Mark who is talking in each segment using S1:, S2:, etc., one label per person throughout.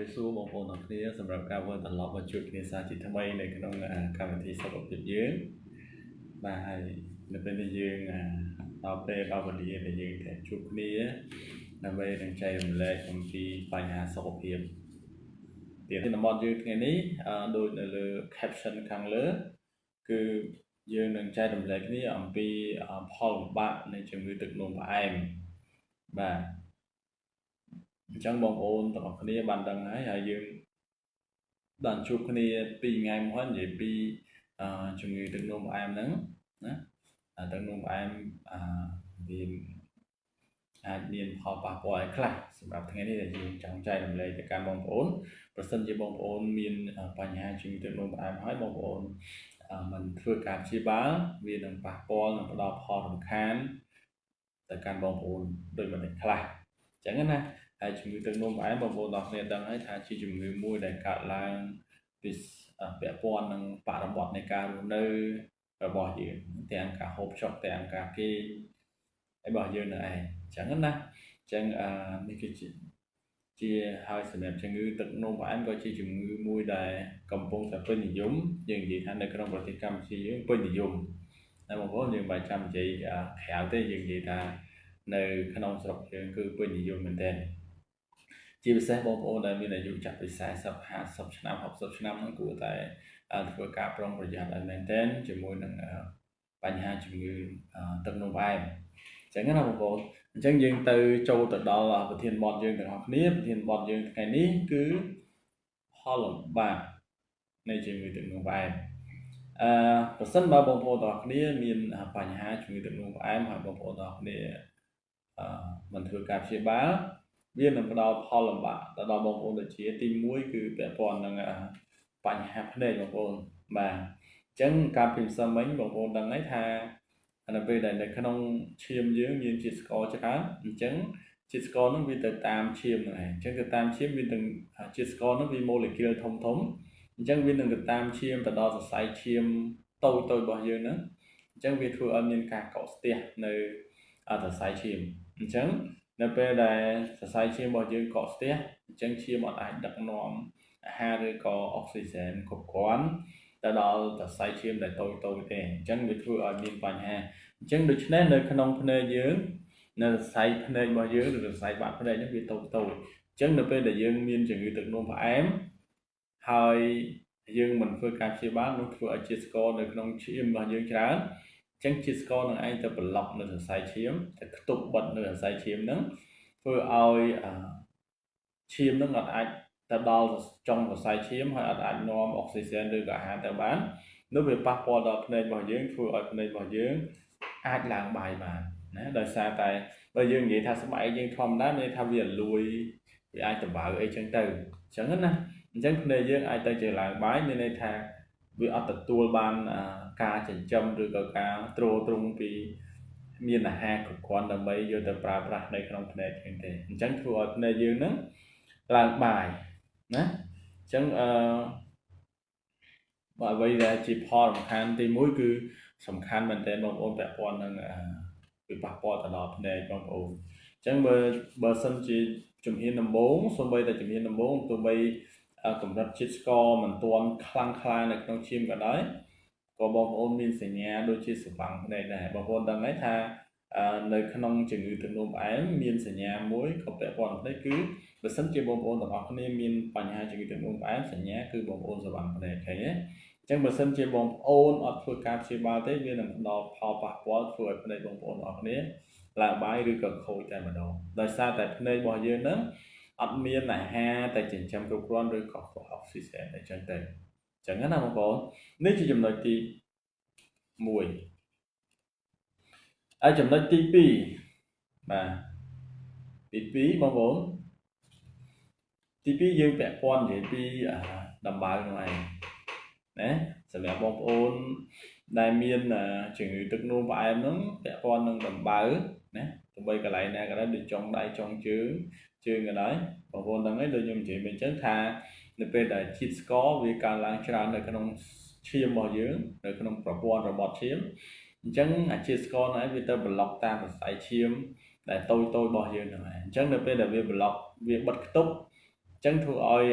S1: រាបសួរបងប្អូនទាំងគ្នាសម្រាប់ការវិលត្រឡប់មកជួបគ្នាសាជាថ្មីនៅក្នុងកម្មវិធីសុខភាពយើងបាទហើយនៅពេលនេះយើងដល់ពេលដល់វេលាដែលយើងតែជួបគ្នាដើម្បីនឹងចែករំលែកអំពីបញ្ហាសុខភាពទៀតតំបន់យើងថ្ងៃនេះដូចនៅលើ caption ខាងលើគឺយើងនឹងចែករំលែកគ្នាអំពីផលវិបាកនៃជំងឺទឹកនោមផ្អែមបាទអញ្ចឹងបងប្អូនទាំងអស់គ្នាបានដឹងហើយហើយយើងបានជួបគ្នា2ថ្ងៃមកហើយនិយាយពីជំងឺទឹកនោមផ្អែមហ្នឹងណាទឹកនោមផ្អែមវាអាចមានផលប៉ះពាល់អីខ្លះសម្រាប់ថ្ងៃនេះដែលយើងចង់ចែករំលែកទៅកាន់បងប្អូនប្រសិនជាបងប្អូនមានបញ្ហាជំងឺទឹកនោមផ្អែមហើយបងប្អូនមិនធ្វើការព្យាបាលវានឹងប៉ះពាល់និងផ្ដល់ផលរំខានទៅកាន់បងប្អូនដូចម្តេចខ្លះអញ្ចឹងណាហើយជំងឺទឹកនោមផ្អែមបងប្អូនទាំងគ្នាដឹងហើយថាជាជំងឺមួយដែលកើតឡើងពីពាក់ព័ន្ធនឹងបរិបទនៃការរស់នៅរបស់យើងទាំងការហូបចុកទាំងការគេងរបស់យើងនៅឯងអញ្ចឹងណាអញ្ចឹងអឺនេះគឺជាជាហើយសម្រាប់ជំងឺទឹកនោមផ្អែមក៏ជាជំងឺមួយដែលកំពុងតែពេញនិយមយើងនិយាយថានៅក្នុងប្រទេសកម្ពុជាយើងពេញនិយមតែបងប្អូនយើងមិនចាំនិយាយក្រៅទេយើងនិយាយថានៅក្នុងស្រុកយើងគឺពេញនិយមមែនទែនជាពិសេសបងប្អូនដែលមានអាយុចាប់ពី40 50ឆ្នាំ60ឆ្នាំហ្នឹងគួរតែធ្វើការប្រុងប្រយ័ត្នឲ្យមែនទែនជាមួយនឹងបញ្ហាជំងឺទឹកនោមផ្អែមអញ្ចឹងណាបងប្អូនអញ្ចឹងយើងទៅចូលទៅដល់ប្រធានបទយើងទាំងអស់គ្នាប្រធានបទយើងថ្ងៃនេះគឺផលលំបាកនៃជំងឺទឹកនោមផ្អែមអឺប្រសិនបើបងប្អូនទាំងអស់គ្នាមានបញ្ហាជំងឺទឹកនោមផ្អែមហើយបងប្អូនទាំងអស់គ្នាអឺមិនធ្វើការព្យាបាលវានឹងផ្ដល់ផលលំបាកទៅដល់បងប្អូនដូចជាទី1គឺពាក់ព័ន្ធនឹងបញ្ហាភ្នែកបងប្អូនបាទអញ្ចឹងកាលពីម្សិលមិញបងប្អូនដឹងហើយថានៅពេលដែលនៅក្នុងឈាមយើងមានជាតិស្ករច្រើនអញ្ចឹងជាតិស្ករហ្នឹងវាទៅតាមឈាមហ្នឹងឯងអញ្ចឹងទៅតាមឈាមវានឹងជាតិស្ករហ្នឹងវា molecule ធំធំអញ្ចឹងវានឹងទៅតាមឈាមទៅដល់សរសៃឈាមតូចតូចរបស់យើងហ្នឹងអញ្ចឹងវាធ្វើឲ្យមានការកកស្ទះនៅសរសៃឈាមអញ្ចឹងនៅពេលដែលសរសៃឈាមរបស់យើងកកស្ទះអញ្ចឹងឈាមអត់អាចដឹកនាំអាហារឬក៏អុកស៊ីហ្សែនគ្រប់គ្រាន់ទៅដល់សរសៃឈាមដែលតូចតូចទេអញ្ចឹងវាធ្វើឲ្យមានបញ្ហាអញ្ចឹងដូច្នេះនៅក្នុងភ្នែកយើងនៅសរសៃភ្នែករបស់យើងឬសរសៃបាតភ្នែកហ្នឹងវាតូចតូចអញ្ចឹងនៅពេលដែលយើងមានជំងឺទឹកនោមផ្អែមហើយយើងមិនធ្វើការព្យាបាលនោះធ្វើឲ្យជាតិស្ករនៅក្នុងឈាមរបស់យើងច្រើនអញ្ចឹងជាតិស្ករនឹងឯងទៅប្លុកនៅសរសៃឈាមទៅខ្ទប់បិទនៅសរសៃឈាមហ្នឹងធ្វើឲ្យឈាមហ្នឹងអត់អាចទៅដល់ចុងសរសៃឈាមហើយអត់អាចនាំអុកស៊ីហ្សែនឬក៏អាហារទៅបាននោះវាប៉ះពាល់ដល់ភ្នែករបស់យើងធ្វើឲ្យភ្នែករបស់យើងអាចឡើងបាយបានណាដោយសារតែបើយើងនិយាយថាស្បែកយើងធម្មតាមានន័យថាវាលួយវាអាចដបៅអីចឹងទៅអញ្ចឹងណាអញ្ចឹងភ្នែកយើងអាចទៅជាឡើងបាយមានន័យថាវាអត់ទទួលបានការចិញ្ចឹមឬក៏ការទ្រទ្រង់ពីមានអាហារគ្រប់គ្រាន់ដើម្បីយកទៅប្រើប្រាស់នៅក្នុងភ្នែកយើងទេអញ្ចឹងធ្វើឲ្យភ្នែកយើងហ្នឹងឡើងបាយណាអញ្ចឹងអឺបើអ្វីដែលជាផលរំខានទី1គឺសំខាន់មែនទែនបងប្អូនពាក់ព័ន្ធនឹងវាប៉ះពាល់ទៅដល់ភ្នែកបងប្អូនអញ្ចឹងបើសិនជាជំហានដំបូងសូម្បីតែជំហានដំបូងទោះបីកម្រិតជាតិស្ករមិនទាន់ខ្លាំងក្លានៅក្នុងឈាមក៏ដោយក៏បងប្អូនមានសញ្ញាដូចជាស្វាំងភ្នែកដែរបងប្អូនដឹងហើយថានៅក្នុងជំងឺទឹកនោមផ្អែមមានសញ្ញាមួយក៏ពាក់ព័ន្ធភ្នែកគឺបើសិនជាបងប្អូនទាំងអស់គ្នាមានបញ្ហាជំងឺទឹកនោមផ្អែមសញ្ញាគឺបងប្អូនស្វាំងភ្នែកឃើញទេអញ្ចឹងបើសិនជាបងប្អូនអត់ធ្វើការព្យាបាលទេវានឹងផ្ដល់ផលប៉ះពាល់ធ្វើឲ្យភ្នែកបងប្អូនទាំងអស់គ្នាឡើងបាយឬក៏ខូចតែម្ដងដោយសារតែភ្នែករបស់យើងហ្នឹងអត់មានអាហារតែចិញ្ចឹមគ្រប់គ្រាន់ឬក៏ខ្វះអុកស៊ីហ្សែនអីចឹងទៅអញ្ចឹងណាបងប្អូននេះជាចំណុចទី1ហើយចំណុចទី2បាទទី2បងប្អូនទី2យើងពាក់ព័ន្ធនិយាយពីដំបៅនោះឯងណាសម្រាប់បងប្អូនដែលមានជំងឺទឹកនោមផ្អែមហ្នឹងពាក់ព័ន្ធនឹងដំបៅណាទោះបីកន្លែងណាក៏ដោយដូចចុងដៃចុងជើងជើងក៏ដោយបងប្អូនដឹងហើយដូចខ្ញុំនិយាយមិញអញ្ចឹងថានៅពេលដែលជាតិស្ករវាកើនឡើងច្រើននៅក្នុងឈាមរបស់យើងនៅក្នុងប្រព័ន្ធរបត់ឈាមអញ្ចឹងអាជាតិស្ករហ្នឹងឯងវាទៅប្លុកតាមសរសៃឈាមដែលតូចតូចរបស់យើងហ្នឹងឯងអញ្ចឹងនៅពេលដែលវាប្លុកវាបិទខ្ទប់ ញ្ចឹងធ្វើឲ្យ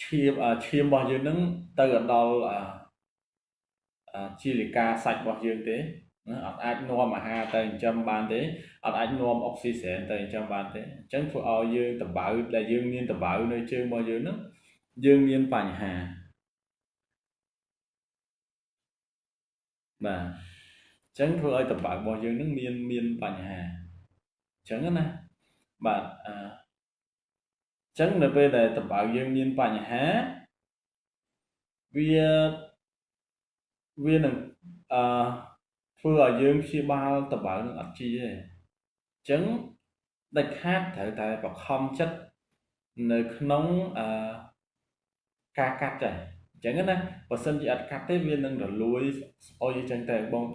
S1: ឈាមរបស់យើងនឹងទៅដល់ជាលិកាសាច់របស់យើងទេអត់អាចនាំអាហារទៅចិញ្ចឹមបានទេអត់អាចនាំអុកស៊ីសែនទៅចិញ្ចឹមបានទេអញ្ចឹងធ្វើឲ្យយើងដំបៅដែលយើងមានដំបៅនៅជើងរបស់យើងហ្នឹងយើងមានបញ្ហាបាទអញ្ចឹងធ្វើឲ្យដំបៅរបស់យើងនឹងមានបញ្ហាអញ្ចឹងណាបាទអញ្ចឹងនៅពេលដែលដំបៅយើងមានបញ្ហាវានឹងធ្វើឲ្យយើងព្យាបាលដំបៅនឹងអត់ជាទេអញ្ចឹងដាច់ខាតត្រូវតែបខំចិត្តនៅក្នុងការកាត់ដែរអញ្ចឹងណាបើសិនជាអត់កាត់ទេវានឹងរលួយស្អុយអញ្ចឹងតែបង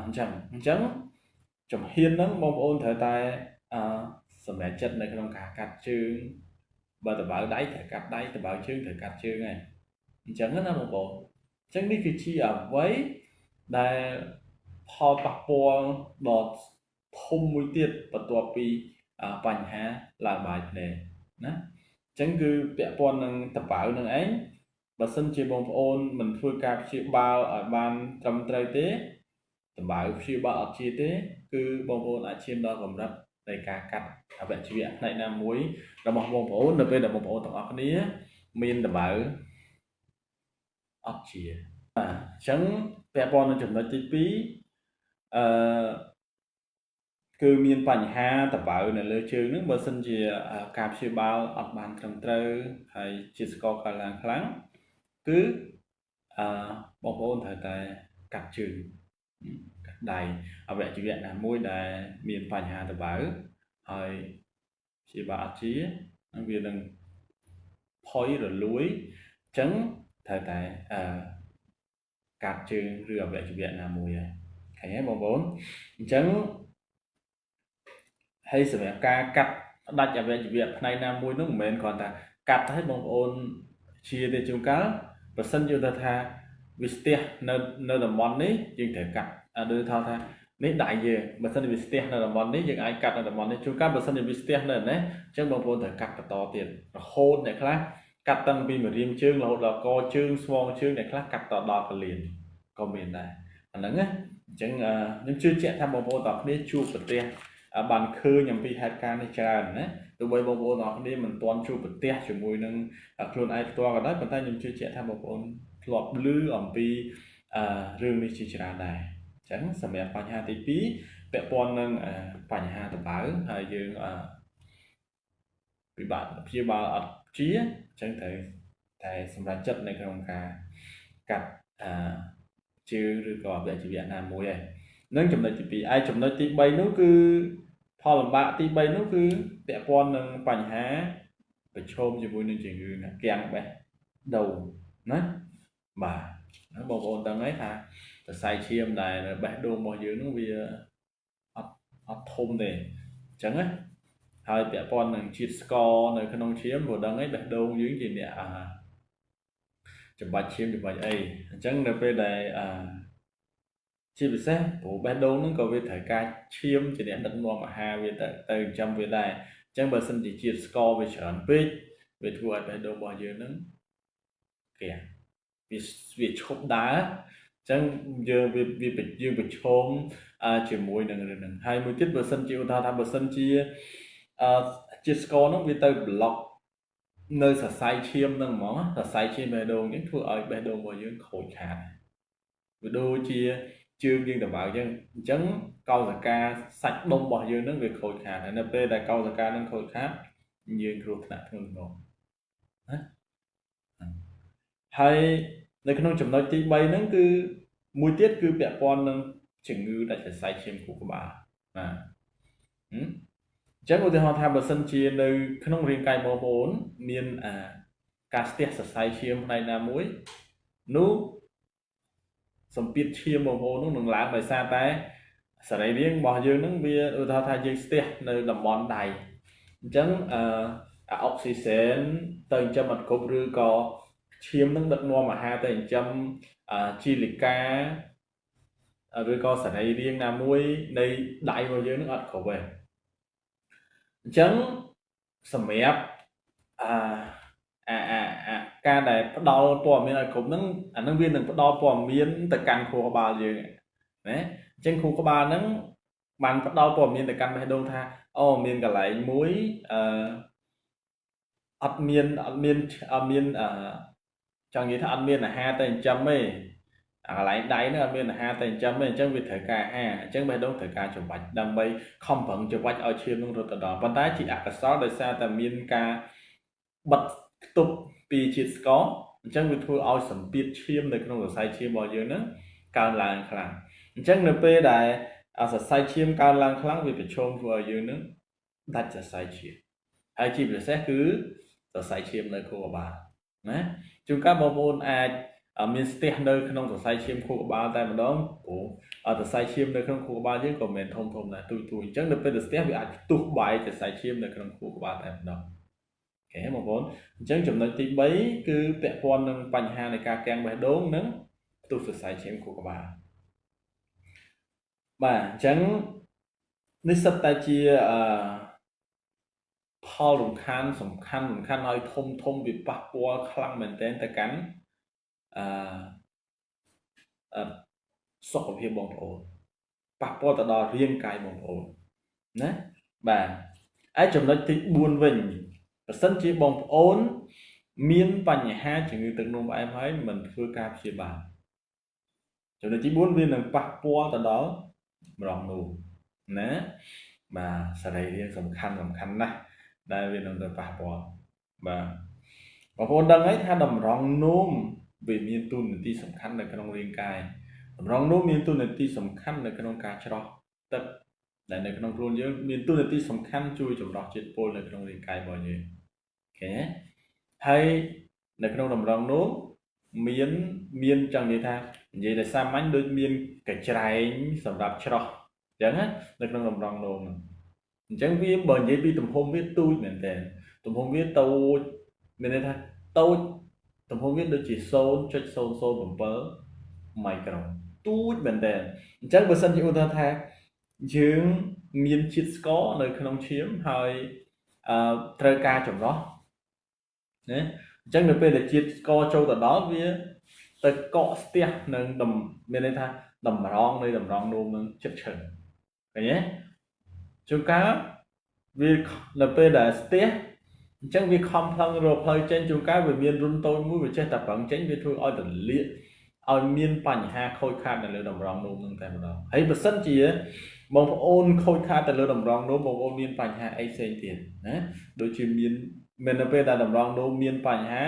S1: អញ្ចឹងជំហានហ្នឹងបងប្អូនត្រូវតែសម្រេចចិត្តនៅក្នុងការកាត់ជើងបើដំបៅដៃត្រូវកាត់ដៃដំបៅជើងត្រូវកាត់ជើងហើយអញ្ចឹងណាបងប្អូនអញ្ចឹងនេះគឺជាអ្វីដែលផលប៉ះពាល់ដ៏ធំមួយទៀតបន្ទាប់ពីបញ្ហាឡើងបាយភ្នែកណាអញ្ចឹងគឺពាក់ព័ន្ធនឹងដំបៅនឹងឯងបើសិនជាបងប្អូនមិនធ្វើការព្យាបាលឲ្យបានត្រឹមត្រូវទេដំបៅព្យាបាលអត់ជាទេគឺបងប្អូនអាចឈានដល់កម្រិតនៃការកាត់អវយវៈផ្នែកណាមួយរបស់បងប្អូននៅពេលដែលបងប្អូនទាំងអស់គ្នាមានដំបៅអត់ជាបាទអញ្ចឹងពាក់ព័ន្ធនឹងចំណុចទី2គឺមានបញ្ហាដំបៅនៅលើជើងហ្នឹងបើសិនជាការព្យាបាលអត់បានត្រឹមត្រូវហើយជាស្ករកើនឡើងខ្លាំងគឺបងប្អូនត្រូវតែកាត់ជើងកាត់ដៃអវយវៈណាមួយដែលមានបញ្ហាដំបៅហើយព្យាបាលអត់ជាវានឹងផុយរលួយអញ្ចឹងត្រូវតែកាត់ជើងឬអវយវៈណាមួយហើយឃើញទេបងប្អូនអញ្ចឹងហើយសម្រាប់ការកាត់ផ្ដាច់អវយវៈផ្នែកណាមួយនោះមិនមែនគ្រាន់តែកាត់ឲ្យបងប្អូនជាទេជួនកាលបើសិនយើងថាវាស្ទះនៅតំបន់នេះយើងត្រូវកាត់ដូចថានេះដៃយើងបើសិនវាស្ទះនៅតំបន់នេះយើងអាចកាត់នៅតំបន់នេះជួនកាលបើសិនវាស្ទះនៅនេះអញ្ចឹងបងប្អូនត្រូវកាត់បន្តទៀតរហូតអ្នកខ្លះកាត់តាំងពីម្រាមជើងរហូតដល់កជើងស្វងជើងអ្នកខ្លះកាត់តដល់កលៀនក៏មានដែរអាហ្នឹងណាអញ្ចឹងខ្ញុំជឿជាក់ថាបងប្អូនទាំងគ្នាជួបប្រទះបានឃើញអំពីហេតុការណ៍នេះច្រើនណាទោះបីបងប្អូនទាំងគ្នាមិនទាន់ជួបប្រទះជាមួយនឹងខ្លួនឯងផ្ទាល់ក៏ដោយប៉ុន្តែខ្ញុំជឿជាក់ថាបងប្អូនធ្លាប់ឮអំពីរឿងនេះជាច្រើនដែរអញ្ចឹងសម្រាប់បញ្ហាទី2ពាក់ព័ន្ធនឹងបញ្ហាដំបៅហើយយើងពិបាកព្យាបាលអត់ជាអញ្ចឹងត្រូវតែសម្រេចចិត្តនៅក្នុងការកាត់ជើងឬក៏អវយវៈណាមួយហើយនឹងចំណុចទី2ឯចំណុចទី3នោះគឺផលលំបាកទី3នោះគឺពាក់ព័ន្ធនឹងបញ្ហាប្រឈមជាមួយនឹងជំងឺគាំងបេះដូងណាបាទហ្នឹងបងប្អូនដឹងហើយថាសរសៃឈាមដែលបេះដូងរបស់យើងនោះវាអត់ធំទេអញ្ចឹងណាហើយពាក់ព័ន្ធនឹងជាតិស្ករនៅក្នុងឈាមព្រោះដឹងហើយបេះដូងយើងជាអ្នកចំបាច់ឈាមចំបាច់អីអញ្ចឹងនៅពេលដែលជាពិសេសព្រោះបេះដូងហ្នឹងក៏វាត្រូវការឈាមជាអ្នកដឹកនាំអាហារវាទៅចិញ្ចឹមវាដែរអញ្ចឹងបើសិនជាជាតិស្ករវាច្រើនពេកវាធ្វើឲ្យបេះដូងរបស់យើងហ្នឹងគេវាឈប់ដើរអញ្ចឹងយើងវាយើងប្រឈមជាមួយនឹងរឿងហ្នឹងហើយមួយទៀតបើសិនជាឧទាហរណ៍ថាបើសិនជាជាតិស្ករហ្នឹងវាទៅប្លុកនៅសរសៃឈាមហ្នឹងហ្មងសរសៃឈាមបេះដូងអញ្ចឹងធ្វើឲ្យបេះដូងរបស់យើងខូចខាតវាដូចជាជើងយើងដំបៅអញ្ចឹងកោសិកាសាច់ដុំរបស់យើងនឹងវាខូចខាតហើយនៅពេលដែលកោសិកានឹងខូចខាតយើងគ្រោះថ្នាក់ធ្ងន់ធ្ងរណាហើយនៅក្នុងចំណុចទី3ហ្នឹងគឺមួយទៀតគឺពាក់ព័ន្ធនឹងជំងឺដាច់សរសៃឈាមខួរក្បាលបាទអញ្ចឹងឧទាហរណ៍ថាបើសិនជានៅក្នុងរាងកាយបងប្អូនមានការស្ទះសរសៃឈាមផ្នែកណាមួយនោះសម្ពាធឈាមបងប្អូននោះនឹងឡើងដោយសារតែសរីរាង្គរបស់យើងនឹងវាឧទាហរណ៍ថាយើងស្ទះនៅតំបន់ដៃអញ្ចឹងអុកស៊ីសែនទៅចិញ្ចឹមអត់គ្រប់ឬក៏ឈាមនឹងដឹកនាំអាហារទៅចិញ្ចឹមជីលីកាឬក៏សរីរាង្គណាមួយនៃដៃរបស់យើងនឹងអត់គ្រប់ទេអញ្ចឹង សម្រាប់អាអាអាអាការដែលផ្ដល់ព័ត៌មានឲ្យគ្រប់ហ្នឹងអាហ្នឹងវានឹងផ្ដល់ព័ត៌មានទៅកាន់ខួរក្បាលយើងណាអញ្ចឹងខួរក្បាលហ្នឹងបានផ្ដល់ព័ត៌មានទៅកាន់បេះដូងថាអូមានកន្លែងមួយអឺអត់មានអត់មានអត់មានអឺចង់និយាយថាអត់មានអាហារទៅចិញ្ចឹមទេអាកន្លែងដៃហ្នឹងអត់មានអាហារទៅចិញ្ចឹមទេអញ្ចឹងវាត្រូវការអាហារអញ្ចឹងបេះដូងត្រូវការច្របាច់ដើម្បីខំប្រឹងច្របាច់ឲ្យឈាមនឹងរត់ទៅដល់ប៉ុន្តែជាអកុសលដោយសារតែមានការបិទខ្ទប់ពីជាតិស្ករអញ្ចឹងវាធ្វើឲ្យសម្ពាធឈាមនៅក្នុងសរសៃឈាមរបស់យើងហ្នឹងកើនឡើងខ្លាំងអញ្ចឹងនៅពេលដែលសរសៃឈាមកើនឡើងខ្លាំងវាប្រឈមធ្វើឲ្យយើងនឹងដាច់សរសៃឈាមហើយជាពិសេសគឺសរសៃឈាមនៅខួរក្បាលណាជួនកាលបងប្អូនអាចមានស្ទះនៅក្នុងសរសៃឈាមខួរក្បាលតែម្ដងព្រោះសរសៃឈាមនៅក្នុងខួរក្បាលយើងក៏មិនមែនធំធំដែរទូចទូចអញ្ចឹងនៅពេលស្ទះវាអាចផ្ទុះបែកសរសៃឈាមនៅក្នុងខួរក្បាលតែម្ដងអូខេបងប្អូនអញ្ចឹងចំណុចទី3គឺពាក់ព័ន្ធនឹងបញ្ហានៃការគាំងបេះដូងនិងផ្ទុះសរសៃឈាមខួរក្បាលបាទអញ្ចឹងនេះសិតតែជាអឺផលរំខានសំខាន់សំខាន់ឲ្យធំធំវាប៉ះពាល់ខ្លាំងមែនទែនទៅកាន់អឺសុខភាពបងប្អូនប៉ះពាល់ទៅដល់រាងកាយបងប្អូនណាបាទហើយចំណុចទី4វិញបើសិនជាបងប្អូនមានបញ្ហាជំងឺទឹកនោមផ្អែមហើយមិនធ្វើការព្យាបាលចំណុចទី4វានឹងប៉ះពាល់ទៅដល់ម្រងនោមណាបាទសរីរាង្គសំខាន់សំខាន់ណាស់ដែលវានឹងទៅប៉ះពាល់បាទបងប្អូនដឹងហើយថាតម្រងនោមវាមានតួនាទីសំខាន់នៅក្នុងរាងកាយតម្រងនោមមានតួនាទីសំខាន់នៅក្នុងការច្រោះទឹកដែលនៅក្នុងខ្លួនយើងមានតួនាទីសំខាន់ជួយចម្រោះជាតិពុលនៅក្នុងរាងកាយរបស់យើងអូខេហើយនៅក្នុងតម្រងនោមមានចង់និយាយថានិយាយតែសាមញ្ញដូចមានកញ្ច្រែងសម្រាប់ច្រោះអញ្ចឹងណានៅក្នុងតម្រងនោមអញ្ចឹងវាបើនិយាយពីទំហំវាទូចមែនតើទំហំវាតូចមានន័យថាតូចទំហំវាដូចជា 0.007 មីក្រូទូចមែនតើអញ្ចឹងបើសិនជាឧទាហរណ៍ថាយើងមានជាតិស្ករនៅក្នុងឈាមហើយត្រូវការចម្រោះណាអញ្ចឹងនៅពេលដែលជាតិស្ករចូលទៅដល់វាទៅកកស្ទះនឹងមានន័យថាតម្រងនៃតម្រងនោមនឹងចិត្តឈឹងឃើញទេជួនកាលវានៅពេលដែលស្ទះអញ្ចឹងវាខំផ្លឹងរកផ្លូវចេញជួនកាលវាមានរុនតូចមួយវាចេះតែប្រឹងចេញវាធ្វើឲ្យទលាកឲ្យមានបញ្ហាខូចខាតនៅលើតម្រងនោមនឹងតែម្ដងហើយបើសិនជាបងប្អូនខូចខាតទៅលើតម្រងនោមបងប្អូនមានបញ្ហាអីផ្សេងទៀតណាដូចជាមាននៅពេលដែលតម្រងនោមមានបញ្ហា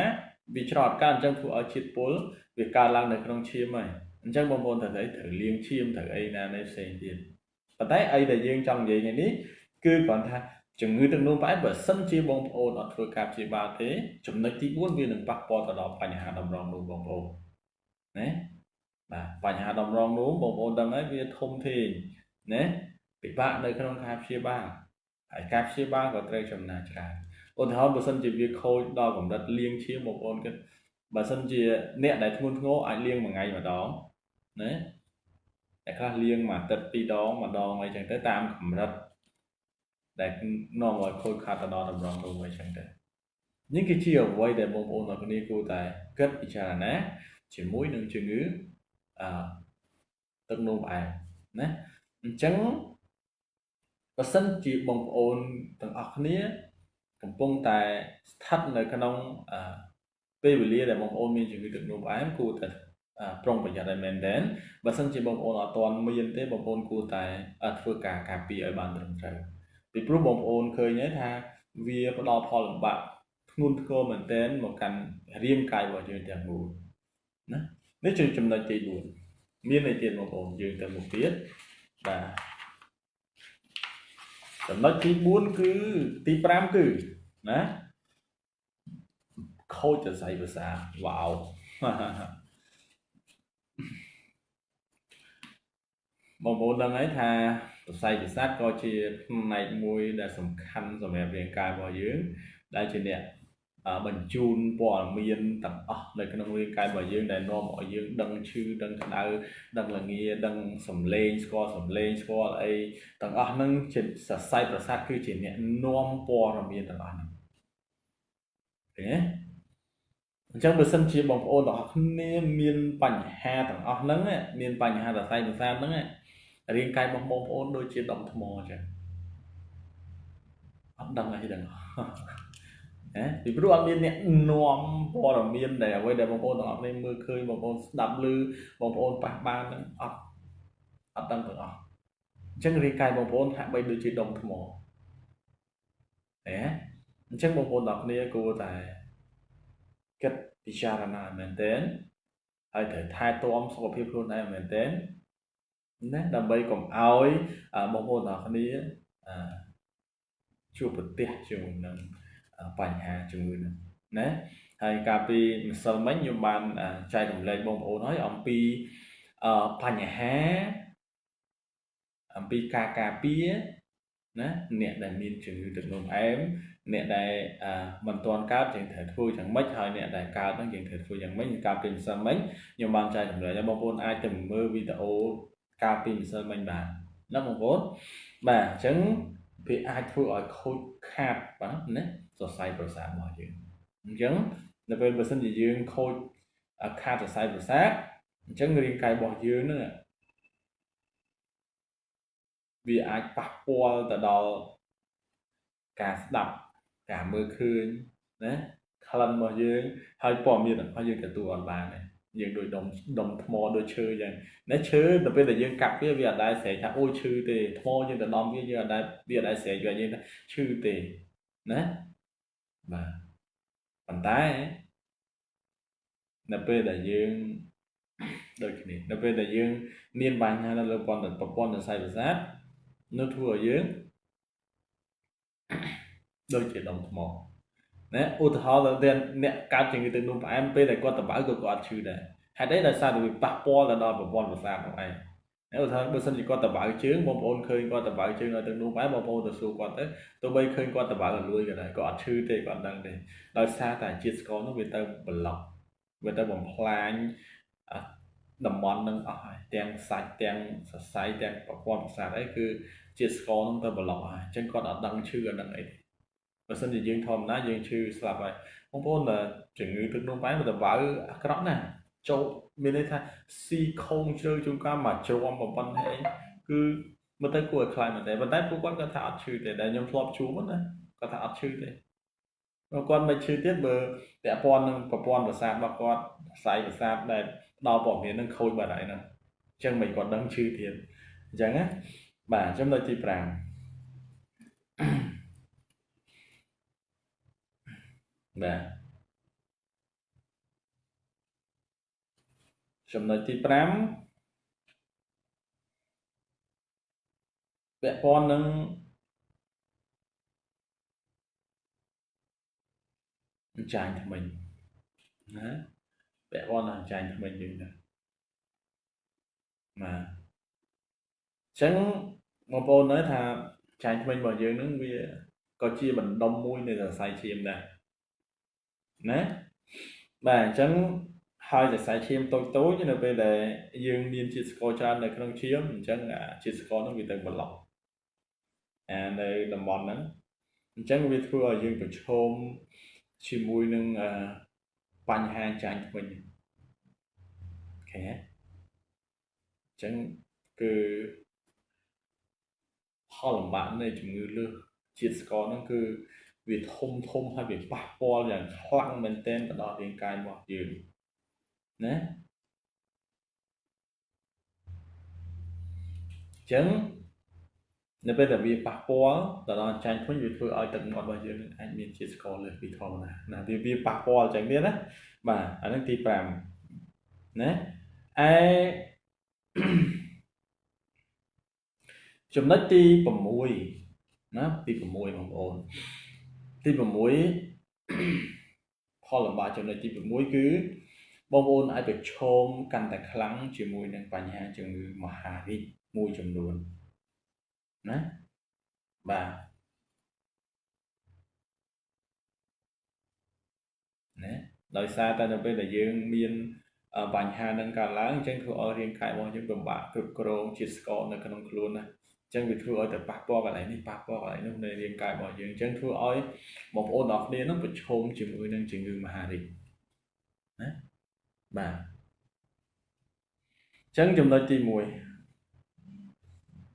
S1: វាច្រត់កើតអញ្ចឹងធ្វើឲ្យជាតិពុលវាកើតឡើងនៅក្នុងឈាមហើយអញ្ចឹងបងប្អូនត្រូវលាងឈាមត្រូវអីណានៃផ្សេងទៀតប៉ុន្តែអីដែលយើងចង់និយាយថ្ងៃនេះគឺគ្រាន់ថាជំងឺទឹកនោមផ្អែមបើសិនជាបងប្អូនអត់ធ្វើការព្យាបាលទេចំណុចទី4វានឹងប៉ះពាល់ទៅដល់បញ្ហាតម្រងនោមបងប្អូនណាបាទបញ្ហាតម្រងនោមបងប្អូនដឹងហើយវាធំធេងណាពិបាកនៅក្នុងការព្យាបាលហើយការព្យាបាលក៏ត្រូវចំណាយច្រើនឧទាហរណ៍បើសិនជាវាខូចដល់កម្រិតលាងឈាមបងប្អូនគិតបើសិនជាអ្នកដែលធ្ងន់ធ្ងរអាចលាងមួយថ្ងៃម្ដងណាតែខ្លះលាងមួយអាទិត្យពីរដងម្ដងអីចឹងទៅតាមកម្រិតដែលនាំឲ្យខូចខាតទៅដល់តម្រងនោមអីចឹងទៅនេះគឺជាអ្វីដែលបងប្អូនទាំងគ្នាគួរតែគិតពិចារណាជាមួយនឹងជំងឺទឹកនោមផ្អែមណាអញ្ចឹងបើសិនជាបងប្អូនទាំងអស់គ្នាកំពុងតែស្ថិតនៅក្នុងពេលវេលាដែលបងប្អូនមានជំងឺទឹកនោមផ្អែមគួរតែប្រុងប្រយ័ត្នឲ្យមែនទែនបើសិនជាបងប្អូនអត់ទាន់មានទេបងប្អូនគួរតែធ្វើការការពារឲ្យបានត្រឹមត្រូវពីព្រោះបងប្អូនឃើញហើយថាវាផ្ដល់ផលលំបាកធ្ងន់ធ្ងរមែនទែនមកកាន់រាងកាយរបស់យើងទាំងមូលណានេះជាចំណុចទី4មានអីទៀតបងប្អូនយើងទៅមុខទៀតបាទចំណុចទី4គឺទី5គឺណាខូចសរសៃប្រសាទវ៉ាវបងប្អូនដឹងហើយថាសរសៃប្រសាទក៏ជាផ្នែកមួយដែលសំខាន់សម្រាប់រាងកាយរបស់យើងដែលជាអ្នកបញ្ជូនព័ត៌មានទាំងអស់នៅក្នុងរាងកាយរបស់យើងដែលនាំឲ្យយើងដឹងឈឺដឹងក្តៅដឹងលងាដឹងសំឡេងស្គាល់សំឡេងស្គាល់អីទាំងអស់ហ្នឹងជាសរសៃប្រសាទគឺជាអ្នកនាំព័ត៌មានទាំងអស់ហ្នឹង ឃើញទេអញ្ចឹងបើសិនជាបងប្អូនទាំងអស់គ្នាមានបញ្ហាទាំងអស់ហ្នឹងមានបញ្ហាសរសៃប្រសាទហ្នឹងរាងកាយរបស់បងប្អូនដូចជាដុំថ្មអញ្ចឹងអត់ដឹងអីទាំងណាពីព្រោះអត់មានអ្នកនាំព័ត៌មានដែលអ្វីដែលបងប្អូនទាំងអស់គ្នាមើលឃើញបងប្អូនស្ដាប់ឮបងប្អូនប៉ះបានហ្នឹងអត់ដឹងទាំងអស់អញ្ចឹងរាងកាយបងប្អូនហាក់បីដូចជាដុំថ្មណាអញ្ចឹងបងប្អូនទាំងអស់គ្នាគួរតែគិតពិចារណាមែនទែនហើយត្រូវថែទាំសុខភាពខ្លួនឯងមែនទែនណាដើម្បីកុំឲ្យបងប្អូនទាំងអស់គ្នាជួបប្រទះជាមួយនឹងបញ្ហាជំងឺហ្នឹងណាហើយកាលពីម្សិលមិញខ្ញុំបានចែករំលែកបងប្អូនហើយអំពីបញ្ហាអំពីការការពារណាអ្នកដែលមានជំងឺទឹកនោមផ្អែមអ្នកដែលមិនទាន់កើតយើងត្រូវធ្វើយ៉ាងម៉េចហើយអ្នកដែលកើតហ្នឹងយើងត្រូវធ្វើយ៉ាងម៉េចកាលពីម្សិលមិញខ្ញុំបានចែករំលែកឲ្យបងប្អូនអាចទៅមើលវីដេអូកាលពីម្សិលមិញបានណាបងប្អូនបាទអញ្ចឹងវាអាចធ្វើឲ្យខូចខាតបាទណាសរសៃប្រសាទរបស់យើងអញ្ចឹងនៅពេលបើសិនជាយើងខូចខាតសរសៃប្រសាទអញ្ចឹងរាងកាយរបស់យើងហ្នឹងវាអាចប៉ះពាល់ទៅដល់ការស្ដាប់ការមើលឃើញណាក្លិនរបស់យើងហើយព័ត៌មានរបស់យើងទទួលអត់បានទេយើងដូចដុំថ្មដូចឈើអញ្ចឹងណាឈើទៅពេលដែលយើងកាប់វាវាអត់ដែលស្រែកថាអូឈឺទេថ្មយើងទៅដំវាយើងអត់ដែលវាអត់ដែលស្រែកវាយើងថាឈឺទេណាបាទប៉ុន្តែនៅពេលដែលយើងដូចគ្នានៅពេលដែលយើងមានបញ្ហានៅលើប្រព័ន្ធសរសៃប្រសាទនោះធ្វើឲ្យយើងដូចជាដុំថ្មណាឧទាហរណ៍ទៅអ្នកកើតជំងឺទឹកនោមផ្អែមពេលដែលគាត់តបៅក៏គាត់អត់ឈឺដែរហេតុអីដោយសារតែវាប៉ះពាល់ទៅដល់ប្រព័ន្ធប្រសាទនោះឯងឧទាហរណ៍បើសិនជាគាត់តបៅជើងបងប្អូនឃើញគាត់តបៅជើងឲ្យទឹកនោមផ្អែមបងប្អូនទៅសួរគាត់ទៅទោះបីឃើញគាត់តបៅឲ្យលួយក៏ដោយក៏អត់ឈឺទេគាត់ដឹងទេដោយសារតែជាតិស្ករនោះវាទៅប្លុកវាទៅបំផ្លាញតំបន់នឹងអស់ហើយទាំងសាច់ទាំងសរសៃទាំងប្រព័ន្ធប្រសាទអីគឺជាតិស្ករនោះទៅប្លុកហើយអញ្ចឹងគាត់អត់ដឹងឈឺអត់ដឹងអីទេបើសិនជាយើងធម្មតាយើងឈឺស្លាប់ហើយបងប្អូនជំងឺទឹកនោមផ្អែមទៅបៅអាក្រក់ណាស់ចូលមានន័យថាស៊ីខោងជ្រៅជួនកាលមកជ្រាំប៉ុណ្ណេះអីគឺមើលទៅគួរឲ្យខ្លាចមែនទេប៉ុន្តែពួកគាត់គាត់ថាអត់ឈឺទេដែលខ្ញុំធ្លាប់ជួបណាគាត់ថាអត់ឈឺទេគាត់មិនឈឺទៀតបើពាក់ព័ន្ធនឹងប្រព័ន្ធប្រសាទរបស់គាត់ខ្សែប្រសាទដែលផ្ដល់ព័ត៌មាននឹងខូចបាត់ហើយហ្នឹងអញ្ចឹងមិនគាត់ដឹងឈឺទៀតអញ្ចឹងណាបាទចំណុចទី5បាទចំណុចទី5ពាក់ព័ន្ធនឹងចាញ់ថ្មិញណាពាក់ព័ន្ធនឹងចាញ់ថ្មិញយើងណាបាទអញ្ចឹងបងប្អូននៅថាចាញ់ថ្មិញរបស់យើងនឹងវាក៏ជាបណ្ដុំមួយនៃសរសៃឈាមដែរណាបាទអញ្ចឹងហើយសរសៃឈាមតូចៗនៅពេលដែលយើងមានជាតិស្ករច្រើននៅក្នុងឈាមអញ្ចឹងជាតិស្ករនោះវាទៅប្លុកអានៅតំបន់ហ្នឹងអញ្ចឹងវាធ្វើឲ្យយើងប្រឈមជាមួយនឹងបញ្ហាចាញ់ថ្មិញអូខេអញ្ចឹងគឺផលលំបាកនៃជំងឺលើសជាតិស្ករហ្នឹងគឺវាធំធំហើយវាប៉ះពាល់យ៉ាងខ្លាំងមែនទែនទៅដល់រាងកាយរបស់យើងណាអញ្ចឹងនៅពេលដែលវាប៉ះពាល់ទៅដល់ចាញ់ធ្មេញវាធ្វើឲ្យទឹកមាត់របស់យើងនឹងអាចមានជាតិស្ករលើសពីធម្មតាណាវាប៉ះពាល់អញ្ចឹងទៀតណាបាទអាហ្នឹងទី5ណាឯចំណុចទី6ណាទី6បងប្អូនទី6ផលលំបាកចំណុចទី6គឺបងប្អូនអាចប្រឈមកាន់តែខ្លាំងជាមួយនឹងបញ្ហាជំងឺមហារីកមួយចំនួនណាបាទណាដោយសារតែនៅពេលដែលយើងមានបញ្ហានឹងកើតឡើងអញ្ចឹងធ្វើឲ្យរាងកាយរបស់យើងពិបាកគ្រប់គ្រងជាតិស្ករនៅក្នុងខ្លួនណា ចឹងវាធ្វើឲ្យតែប៉ះពាល់កន្លែងនេះប៉ះពាល់កន្លែងនោះនៃរាងកាយរបស់យើងអញ្ចឹងធ្វើឲ្យបងប្អូនទាំងអស់គ្នានឹងប្រឈមជាមួយនឹងជំងឺមហារីកណាបាទអញ្ចឹងចំណុចទី1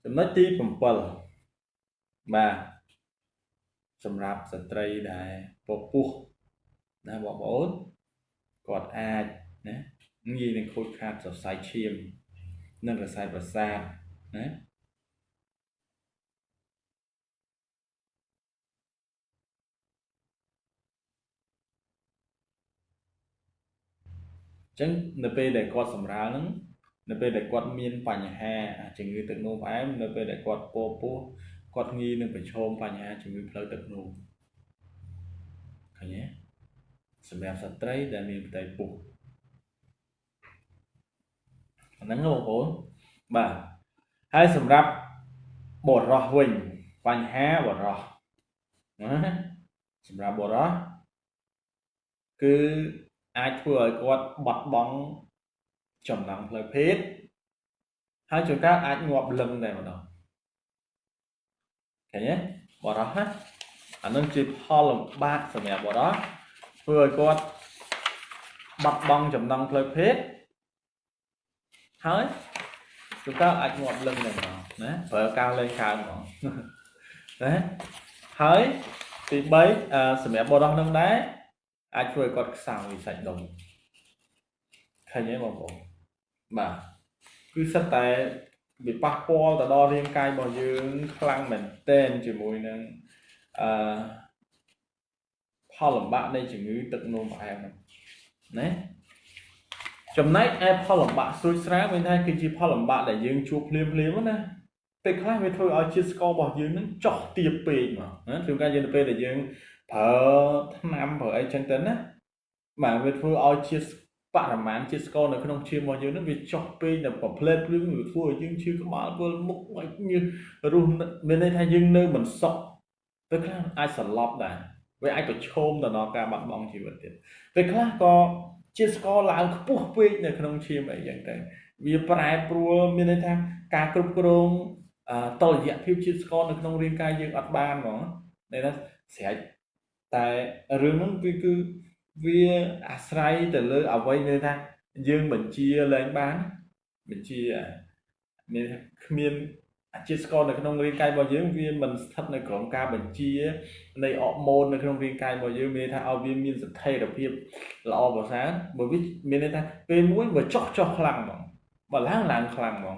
S1: ចំណុចទី7បាទសម្រាប់ស្ត្រីដែលពពោះណាបងប្អូនគាត់អាចណាងាយនឹងខូចខាតសរសៃឈាមនិងសរសៃប្រសាទណាចឹងនៅពេលដែលគាត់សម្រាលហ្នឹងនៅពេលដែលគាត់មានបញ្ហាជំងឺទឹកនោមផ្អែមនៅពេលដែលគាត់ពពោះគាត់ងាយនឹងប្រឈមបញ្ហាជំងឺផ្លូវទឹកនោមឃើញទេសម្រាប់ស្ត្រីដែលមានផ្ទៃពោះអាហ្នឹងបងប្អូនបាទហើយសម្រាប់បុរសវិញបញ្ហាបុរសណាសម្រាប់បុរសគឺអាចធ្វើឲ្យគាត់បាត់បង់ចំណងផ្លូវភេទហើយជួនកាលអាចងាប់លឹងតែម្ដងឃើញទេបុរសណាអានឹងជាផលលំបាកសម្រាប់បុរសធ្វើឲ្យគាត់បាត់បង់ចំណងផ្លូវភេទហើយជួនកាលអាចងាប់លឹងតែម្ដងណាប្រើការលេងកើហ្មងណាហើយទី3សម្រាប់បុរសនឹងដែរអាចធ្វើឲ្យគាត់ខ្សោយសាច់ដុំឃើញទេបងប្អូនបាទគឺសិតតែវាប៉ះពាល់ទៅដល់រាងកាយរបស់យើងខ្លាំងមែនទែនជាមួយនឹងអឺផលលំបាកនៃជំងឺទឹកនោមផ្អែមហ្នឹងណាចំណែកឯផលលំបាកស្រួចស្រាវមានថាគឺជាផលលំបាកដែលយើងជួបភ្លាមភ្លាមណាពេលខ្លះវាធ្វើឲ្យជាតិស្កររបស់យើងនឹងចុះទាបពេកមកណាជួនកាលយើងទៅពេលដែលយើងប្រើថ្នាំប្រើអីចឹងទៅណាបាទវាធ្វើឲ្យជាតិបរិមាណជាតិស្ករនៅក្នុងឈាមរបស់យើងនឹងវាចុះពេកដល់ប្រផ្លែភ្លឺវាធ្វើឲ្យយើងឈឺក្បាលវិលមុខឲ្យញើសរស់មានន័យថាយើងនៅមិនសុខពេលខ្លះអាចសន្លប់ដែរវាអាចប្រឈមទៅដល់ការបាត់បង់ជីវិតទៀតពេលខ្លះក៏ជាតិស្ករឡើងខ្ពស់ពេកនៅក្នុងឈាមអីចឹងទៅវាប្រែប្រួលមានន័យថាការគ្រប់គ្រងតុល្យភាពជាតិស្ករនៅក្នុងរាងកាយយើងអត់បានហ្មងន័យថាស្រេចតែរឿងហ្នឹងវាគឺវាអាស្រ័យទៅលើអ្វីន័យថាយើងបញ្ជាលែងបានបញ្ជាមានគ្មានជាតិស្ករនៅក្នុងរាងកាយរបស់យើងវាមិនស្ថិតនៅក្រោមការបញ្ជានៃអរម៉ូននៅក្នុងរាងកាយរបស់យើងមានន័យថាឲ្យវាមានស្ថិរភាពល្អប្រសើរបើវាមានន័យថាពេលមួយបើចុះខ្លាំងហ្មងបើឡើងឡើងខ្លាំងហ្មង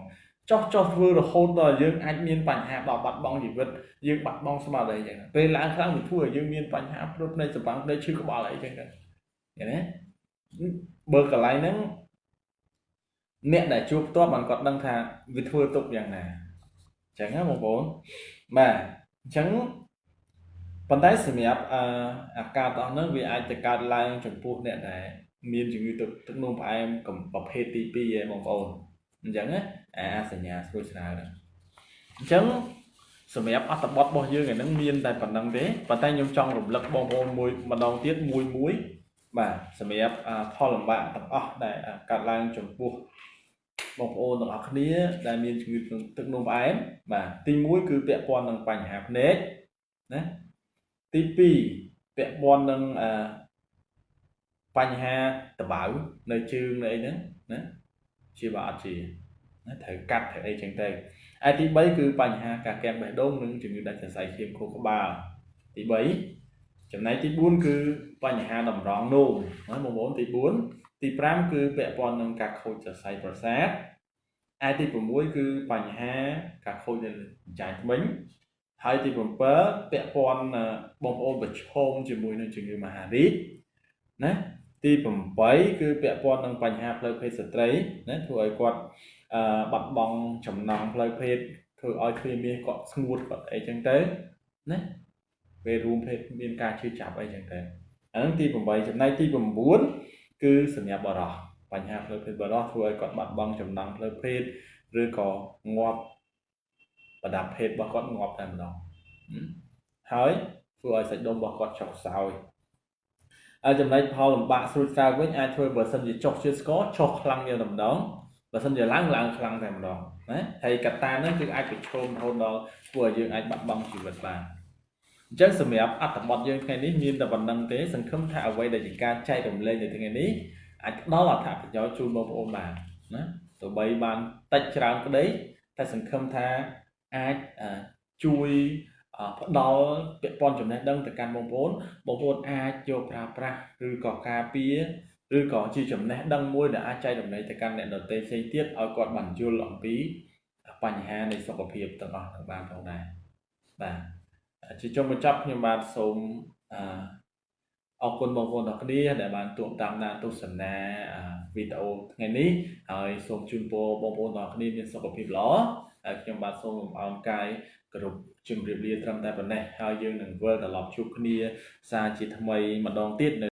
S1: ចុះធ្វើរហូតដល់យើងអាចមានបញ្ហាដល់បាត់បង់ជីវិតយើងបាត់បង់ស្មារតីអញ្ចឹងពេលឡើងខ្លាំងវាធ្វើឲ្យយើងមានបញ្ហាព្រួតភ្នែកសបាំងភ្នែកឈឺក្បាលអីចឹងទៅឃើញទេបើកន្លែងហ្នឹងអ្នកដែលជួបផ្ទាល់បានគាត់ដឹងថាវាធ្វើទុកយ៉ាងណាអញ្ចឹងណាបងប្អូនបាទអញ្ចឹងប៉ុន្តែសម្រាប់អាការទាំងអស់ហ្នឹងវាអាចទៅកើតឡើងចំពោះអ្នកដែលមានជំងឺទឹកនោមផ្អែមប្រភេទទី2ឯងបងប្អូនអញ្ចឹងណាអាសញ្ញាស្រួចស្រាវហ្នឹងអញ្ចឹងសម្រាប់អត្ថបទរបស់យើងឯហ្នឹងមានតែប៉ុណ្្នឹងទេប៉ុន្តែខ្ញុំចង់រំលឹកបងប្អូនមួយម្ដងទៀតមួយមួយបាទសម្រាប់ផលលំបាកទាំងអស់ដែលកើតឡើងចំពោះបងប្អូនទាំងអស់គ្នាដែលមានជំងឺទឹកនោមផ្អែមបាទទី1គឺពាក់ព័ន្ធនឹងបញ្ហាភ្នែកណាទី2ពាក់ព័ន្ធនឹងបញ្ហាតបៅនៅជើងនៅអីហ្នឹងណាជាបើអត់ជាណាត្រូវកាត់ត្រូវអីចឹងទៅឯទី3គឺបញ្ហាការកាំបេះដូងនិងជំងឺដាច់សរសៃឈាមខួរក្បាលទី3ចំណែកទី4គឺបញ្ហាតម្រងនោមណាបងប្អូនទី4ទី5គឺពាក់ព័ន្ធនឹងការខូចសរសៃប្រសាទឯទី6គឺបញ្ហាការខូចនៅចាយធ្មេញហើយទី7ពាក់ព័ន្ធបងប្អូនប្រឈមជាមួយនឹងជំងឺមហារីកណាទី8គឺពាក់ព័ន្ធនឹងបញ្ហាផ្លូវភេទស្ត្រីណាធ្វើឲ្យគាត់បាត់បង់ចំណងផ្លូវភេទធ្វើឲ្យទ្វារមាសគាត់ស្ងួតគាត់អីចឹងទៅណាពេលរួមភេទមានការឈឺចាប់អីចឹងទៅអាហ្នឹងទី8ចំណែកទី9គឺសម្រាប់បុរសបញ្ហាផ្លូវភេទបុរសធ្វើឲ្យគាត់បាត់បង់ចំណងផ្លូវភេទឬក៏ងាប់ប្រដាប់ភេទរបស់គាត់ងាប់តែម្ដងហើយធ្វើឲ្យសាច់ដុំរបស់គាត់ចុះខ្សោយហើយចំណែកផលលំបាកស្រួចស្រាវវិញអាចធ្វើបើសិនជាចុះជាតិស្ករចុះខ្លាំងយ៉ាងតែម្ដងបើសិនជាឡើងឡើងខ្លាំងតែម្ដង ណាហើយកត្តាហ្នឹងគឺអាចប្រឈមរហូតដល់ធ្វើឲ្យយើងអាចបាត់បង់ជីវិតបានអញ្ចឹងសម្រាប់អត្ថបទយើងថ្ងៃនេះមានតែប៉ុណ្្នឹងទេសង្ឃឹមថាអ្វីដែលជាការចែករំលែកនៅថ្ងៃនេះអាចផ្ដល់អត្ថប្រយោជន៍ជូនបងប្អូនបានណាទោះបីបានតិចច្រើនក្តីតែសង្ឃឹមថាអាចជួយផ្ដល់ពាក់ព័ន្ធចំណេះដឹងទៅកាន់បងប្អូនបងប្អូនអាចយកប្រើប្រាស់ឬក៏ការពារឬក៏ជាចំណេះដឹងមួយដែលអាចចែករំលែកទៅកាន់អ្នកដទៃផ្សេងទៀតឲ្យគាត់បានយល់អំពីបញ្ហានៃសុខភាពទាំងអស់នឹងបានផងដែរបាទជាចុងបញ្ចប់ខ្ញុំបាទសូមអរគុណបងប្អូនទាំងគ្នាដែលបានទូតាមដានទស្សនាវីដេអូថ្ងៃនេះហើយសូមជូនពរបងប្អូនទាំងគ្នាមានសុខភាពល្អហើយខ្ញុំបាទសូមលំអោនកាយគោរពជម្រាបលាត្រឹមតែប៉ុណ្ណេះហើយយើងនឹងវិលត្រឡប់ជួបគ្នាសាជាថ្មីម្ដងទៀតនៅ